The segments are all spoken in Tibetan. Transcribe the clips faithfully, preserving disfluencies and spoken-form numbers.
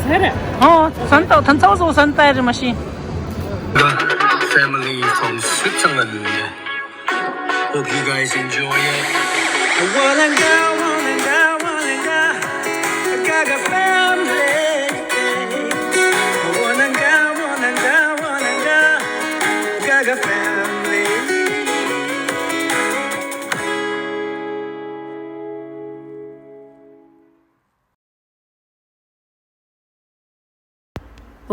ཨོ། ཟན་ཏོ་ཐན་ཚའོ་ཟོ་ཟན་ཏའི་རི་མ་ཤི། Family from Switzerland. Hope you guys enjoy it. Wananga, wananga, wananga. I got a family. Wananga, wananga, wananga. I got a family.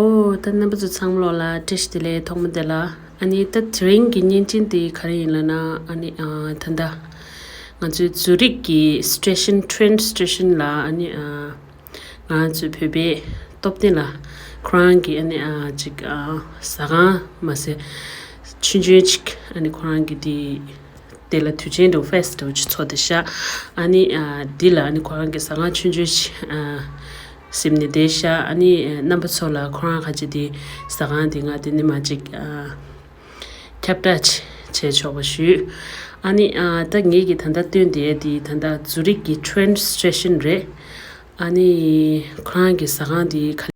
ཨོ། ད་རྣམ་པ་ཚོ་ཚང་མ་ལོག་ལ་བཀྲ་ཤིས་བདེ་ལེགས། ཐོག་མ་དེ་ལ་ཨ་ནི་ད་དེ་རིང་གི་བརྙན་འཕྲིན་དེ་ག་རེ་ཡིན་ལབ་ན། ཨ་ནི་ཨ་ད་ལྟ་ང་ཚོའི་ཛུ་རིག་གི་སི་ཊེ་ཤན། ཊེན་སི་ཊེ་ཤན་ལ་ཨ་ནི་ཨ་ང་ཚོའི་བོད་པའི་སྟོབས་ལྡན་ལགས་ཁོ་རང་གི་ཨ་ནི་ཨ་ཅིག་ཨ་ཟ་ཁང་མ་ཟད་ཆུང་ཆུང་ཅིག་ཨ་ནི་ཁོ་རང་གི་དེ། དེ་ལ་དུས་ཆེན་འདྲ་བོ་ཕེ་སི་ཊི་འདྲ་བོ་ཅིག་ཚོགས་བསྡད་ཤག་ཨ་ནི་ཨ་འདི་ལ་ཨ་ནི་ཁོ་རང་གི་ཟ་ཁང་ཆུང་ཆུང་ཞིག་ཨ་ཟིན་ནས་བསྡད་ཤག་ཨ་ནི་ཨ་རྣམ་པ་ཚོ་ལ་ཁོ་རང་ཁ་ཅིག་དེ་ཟ་ཁང་དེ་ང་དེ་ནི་མ་ཅིག་ཨ་ཁྱབ་བསྒྲགས་བྱེད་ཆོག་པ་ཞུས། ཨ་ནི་ཨ་ད་ངེད་ཀྱི་ད་ལྟ་སྟོན་དེ་དེ་ད་ལྟ་ཛུ་རིག་གི་ཊེན་སི་ཊེ་ཤན་རེད། ཨ་ནི་ཁོ་རང་གི་ཟ་ཁང་དེ་ཁ།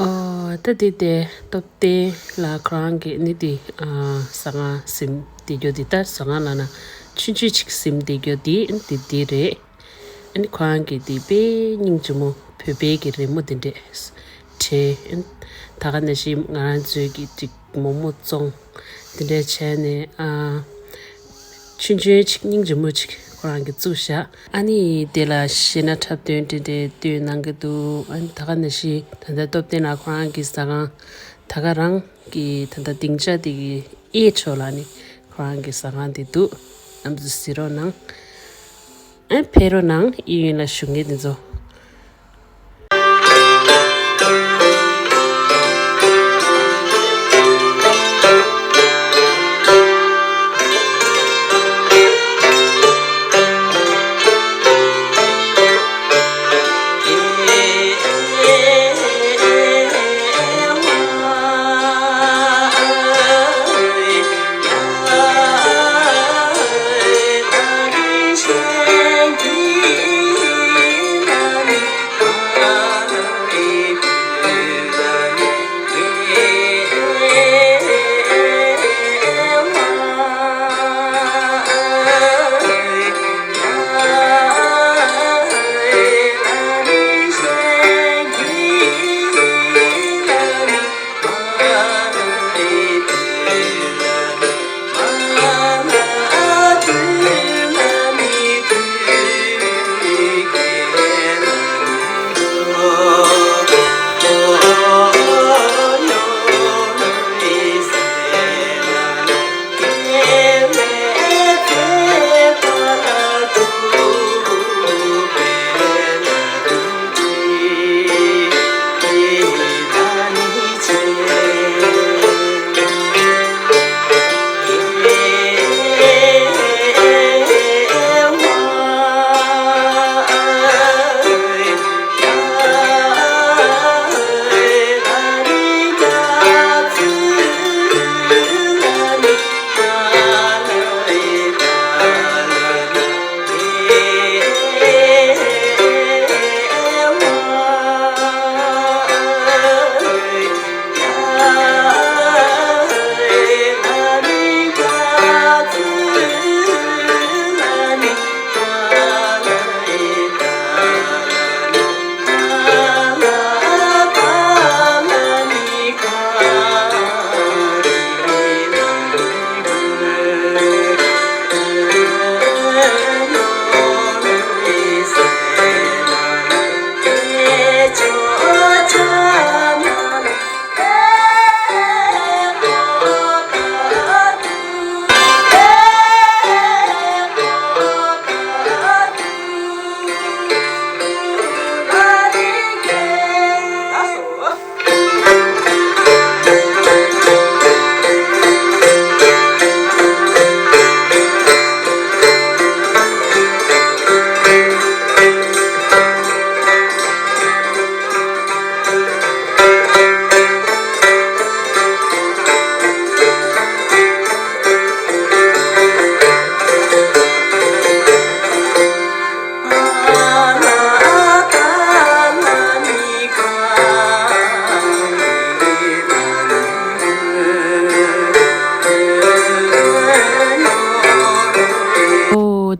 ཨོ། ད་དེ་དེ་སྟོབས་ལྡན་ལགས་ཁོ་རང་གི་ནི་དེ་ཨ་ཟ་ཁང་ཟིན་བསྡད་རྒྱུ་དེ། ད་ཟ་ཁང་ལབ་ན་ཆུང་ཆུང་ཅིག་ཟིན་བསྡད་རྒྱུ་དེ་དེ་དེ་རེད། ཨ་ནི་ཁོ་རང་གི་དེ་དཔེ་སྙིང་རྗེ་མོ། བོད་པའི་གི་རི་མོ་དེ་འདྲས་བྲིས། ད་ག་ནང་བཞིན་ང་རང་ཚོའི་གི་ཅིག་མོག་མོག་བཙོང་དེ་འདྲས་བྱས་ནས་ཨ་ཆུང་ཆུང་ཅིག་སྙིང་རྗེ་མོ་ཅིག་ཁོ་རང་གིས་བཙུགས་བཞག་ཨ་ནི་དེ་ལ་གཞས་སྣ་འཁྲབ་སྟོན་དེ་འདྲས་སྟོན་གནང་གི་འདུག་ཨ་ནི་ད་ག་ནང་བཞིན་ད་ལྟ་སྟོབས་ལྡན་ལགས་ཁོ་རང་གི་ཟ་ཁང་ད་ག་རང་གི་ད་ལྟ་སྡིངས་ཆ་དེ་གི་གཡས་ཕྱོགས་ལ་ནི་ཁོ་རང་གི་ཟ་ཁང་དེ་འདུག་རྣམ་ཚོ་གཟིགས་རོགས་གནང་། ཨ་ཕེབས་རོགས་གནང་། གཡས་གཡོན་ལ་བཞུགས་མཁན་དེ་ཚོ།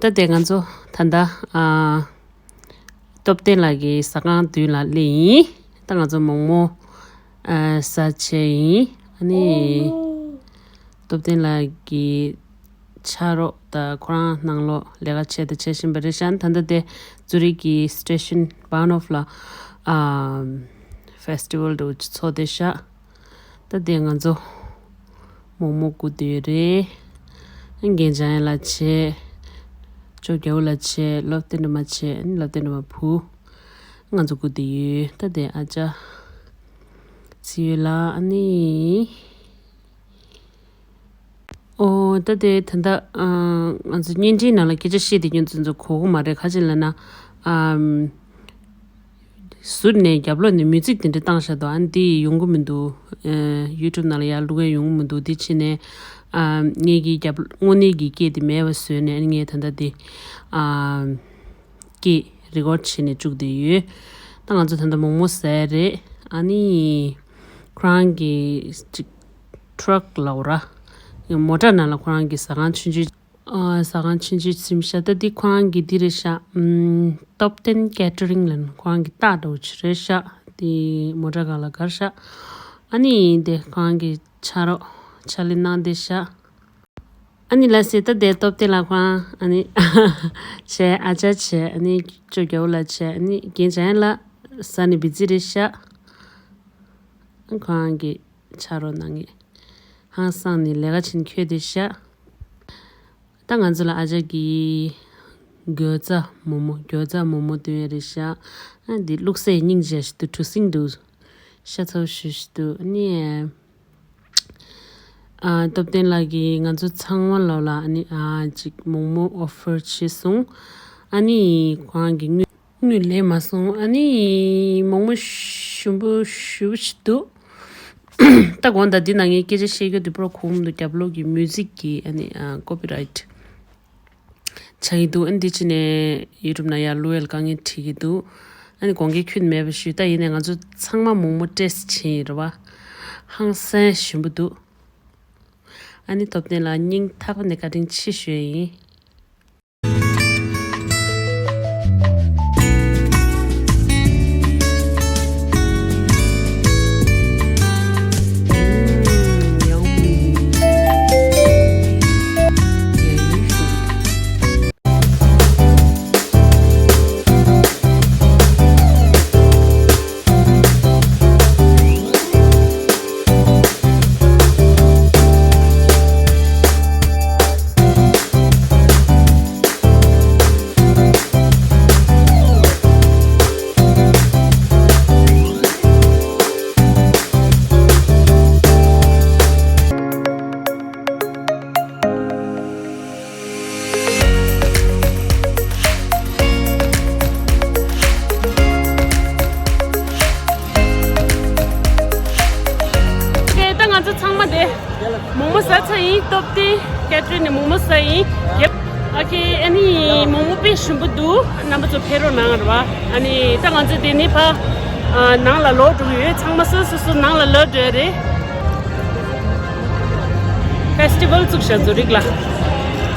ད་དེ་ང་ཚོ་ད་ལྟ་ཨ། སྟོབས་ལྡན་ལགས་ཀྱི་ཟ་ཁང་མདུན་ལ་སླེབས་ཡིན། ད་ང་ཚོ་མོག་མོག་ཨ་ཟ་བྱས་ཡིན། ཨ་ནི་སྟོབས་ལྡན་ལགས་ཀྱི་ཕྱག་རོགས་དང་ཁོ་རང་ནང་ལོགས་ལས་ཀ་བྱས་དང་བྱེད་བཞིན་པ་རེད་ཤག་ད་ལྟ་དེ་ཛུ་རིག་གི་སི་ཊེ་ཤན་བྷ་ནོབ་ལ་ཨ་ཕེ་སི་ཊི་ཝལ་འདྲ་བོ་ཅིག་ཚོགས་བསྡད་ཤག་ད་དེ་ང་ཚོ་མོག་མོག་སྒུག་བསྡད་ཡོད་རེད། རྒན་འཇམ་དབྱངས་ལགས་བྱས། ཅོ་རྒྱལ་པོ་ལགས་བྱས། སློབ་དཔོན་སྒྲོལ་མ་བྱས། ཨ་ནི་སློབ་དཔོན་སྒྲོལ་མ་བུ། ང་ཚོ་སྒུག་བསྡད་ཡོད། ད་དེ་ཨ་ཅག་ཚེ་ཡོལ་ལགས། ཨ་ནི། ཨོ་ད་དེ་ད་ལྟ་ཨ་ང་ཚོ་བརྙན་འཕྲིན་ནང་ལ་སྐད་ཆ་བཤད་བསྡད་མཁན་ཚོ་ཚོ་གོ་གི་མ་རེད། ག་ཅི་ལབ་ན་ཨམ། ཟུར་ནས་རྒྱབ་ལོགས་ནས་མིའུ་ཛིག་དེ་འདྲ་བཏང་བཞག་འདུག་ཨ་ནི་དེ་ཡོང་གི་མི་འདུག་ཨ་ཡུ་ཊུབ་ནང་ལ་ཡར་བླུག་ཡ་ཡོང་གི་མི་འདུག་དེ་ཕྱིན་ནས་ཨ་ངེད་ཀྱི་རྒྱབ་དངོས་གནས་ཀྱི་སྐད་དེ་མེད་པ་བཟོས་ནས་ཨ་ནི་ངས་ད་ལྟ་དེ་ཨ་སྐད་རི་ཀོཌ་བྱས་ནས་བཅུག་བསྡད་ཡོད། ད་ང་ཚོ་ད་ལྟ་མོག་མོག་ཟ་ཡ་རེད། ཨ་ནི་ཁོ་རང་གི་ཅིག་ཊ་རག་ལབ་དགོས་ར། མོ་ཊ་ནང་ལ་ཁོ་རང་གི་ཟ་ཁང་ཆུང་ཆུང་། ཨ་ཟ་ཁང་ཆུང་ཆུང་ཟིན་ཤག་ད་འདི་ཁོ་རང་གི་འདི་རེད་ཤག་ཨམ། སྟོབས་ལྡན་ཀེ་ཊ་རིང་ལབ་ནས་ཁོ་རང་གི་རྟགས་འདྲ་བོ་ཅིག་རེད་ཤག་དེ་མོ་ཊ་སྒང་ལ་བསྒར་ཤག་ཨ་ནི་དེ་ཁོ་རང་གི་ཕྱག་རོགས་ཕྱག་ལས་གནང་བསྡད་ཤག་ཨ་ནི་ལ་སེ་ད་དེ་སྟོབས་ལྡན་ལགས་ཁོ་རང་ཨ་ནི་བྱས། ཨ་ཅག་བྱས། ཨ་ནི་ཅོ་རྒྱལ་པོ་ལགས་བྱས། ཨ་ནི་རྒན་འཇམ་དབྱངས་ལགས་ཟ་ནས་བི་ཛི་རེད་ཤག་ཁོ་རང་གི་ཕྱག་རོགས་གནང་མཁན་ཧང་སངས་ནས་ལས་ཀ་བྱེད་འཁྱོལ་བསྡད་ཤག་ད་ང་ཚོ་ལ་ཨ་ཅག་གིས་གྱོ་ཚ་མོག་མོག་གྱོ་ཚ་མོག་མོག་སྟོན་ཡ་རེད་ཤག་ཨ་འདི་བླུགས་སའི་སྙིང་རྗེ་ཞིག་འདུག་གྲུ་གཟིངས་འདུག་ཤ་ཚ་པོ་ཞེ་པོ་ཞིག་འདུག་ཨ་ནི་ཨ་སྟོབས་ལྡན་ལགས་ཀྱིས་ང་ཚོ་ཚང་མ་ལོ་ལ་ཨ་ནི་ཨ་ཅིག་མོག་མོག་ཨོ་ཕར་བྱས་སོང་། ཨ་ནི་ཁོ་རང་གི་དངུལ་དངུལ་ལེན་མ་སོང་། ཨ་ནི་མོག་མོག་ཞིམ་པོ་ཞེ་པོ་ཞིག་འདུག་ད་དགོང་དག་འདི་ནང་ངས་སྐད་ཆ་བཤད་རྒྱུ་འདི་པོ་ར་གོ་མི་འདུག་རྒྱབ་ལོགས་ཀྱི་མིའུ་ཛིག་གི་ཨ་ནི་ཨ་ཀོ་པི་རའིཊ་ཆགས་ཀྱི་འདུག་ཨ་ནི་འདི་ཕྱིན་ནས་ཡུ་ཊུབ་ནང་ཡར་བླུག་ཡ་ལ་དཀའ་ངལ་འཕྲད་ཀྱི་འདུག་ཨ་ནི་དགོངས་འགལ་ཁྱོན་མེད་པ་ཞུ། ད་ཡིན་ནའི་ང་ཚོ་ཚང་མ་མོག་མོག་ཊེ་སི་ཊི་བྱས་ཡིན་རེད་བ། ཧང་སང་ཞིམ་པོ་འདུག་ཨ་ནི་སྟོབས་ལྡན་ལགས་སྙིང་ཐག་པ་ནས་བཀའ་དྲིན་ཆེ་ཞུ་ཡ་ཡིན། ད་ང་ཚོ་ཚང་མ་དེ་མོག་མོག་ཟ་ཚར་ཡིན། སྟོབས་ལྡན་ཀེ་ཊ་རིང་ནས་མོག་མོག་ཟ་ཡིན། ཡེབ། ཨོ་ཁེ། ཨ་ནི་མོག་མོག་དཔེ་ཞིམ་པོ་འདུག་རྣམ་པ་ཚོ་ཕེབས་རོགས་གནང་རེད་བ། ཨ་ནི་ད་ང་ཚོ་དེ་ནས་ཕར་ཨ་ནང་ལ་ལོག་འགྲོ་གི་ཡོད། ཚང་མ་སོ་སོ་སོ་ནང་ལ་ལོག་འགྲོ་ཡ་རེད། ཕེ་སི་ཊི་ཝལ་བཙུགས་ཤག་ཛུ་རིག་ལ།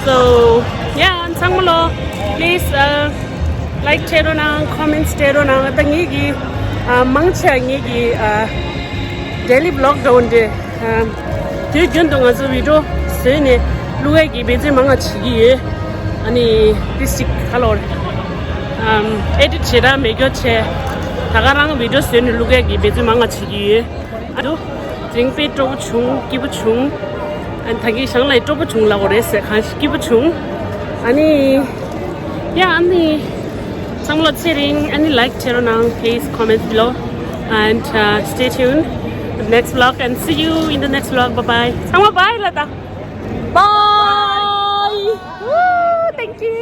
So yeah, ཚང་མ་ལོ་please uh, like བྱེད་རོགས་གནང་། comments བྱེད་རོགས་གནང་། ད་ངེད་ཀྱི་ཨ་མང་ཆེ་ངེད་ཀྱི་ཨ་daily vlog འདྲ་བོ་འདྲ། ཨ་དུས་རྒྱུན་དུ་ང་ཚོ་བི་ཌི་ཡོ་བཟོས་ནས་བླུག་ཡས་ཀྱི་འབད་བརྩོན་མང་ང་བྱེད་ཀྱི་ཡོད། ཨ་ནི་ཏིས་ཅིག་ག་ལོར་ཨམ་ཨེ་ཌིཊ་བྱེད་ར་མེད་སྐྱོ་བྱས། ད་ག་རང་བི་ཌི་ཡོ་བཟོས་ནས་བླུག་ཡས་ཀྱི་འབད་བརྩོན་མང་ང་བྱེད་ཀྱི་ཡོད། ཨ་དུ་དེ་རིང་དཔེ་སྤྲོ་པོ་བྱུང་། སྐྱིད་པོ་བྱུང་། ཨ་ནི་ད་གིན་ཞང་ལ་སྤྲོ་པོ་བྱུང་ལབ་དགོས་རེད་ཟེར། གང་ཞིག་སྐྱིད་པོ་བྱུང་། ཨ་ནི་ཡ་ཨ་ནི་ཚང་མ་ལ་ཚེ་རིང་། ཨ་ནི་like བྱེད་རོགས་གནང་། Please comment below and uh, stay tuned for the next vlog and see you in the next vlog. Bye bye. ཚང་མ་bye ལབ་ད། Bye. Woo, thank you.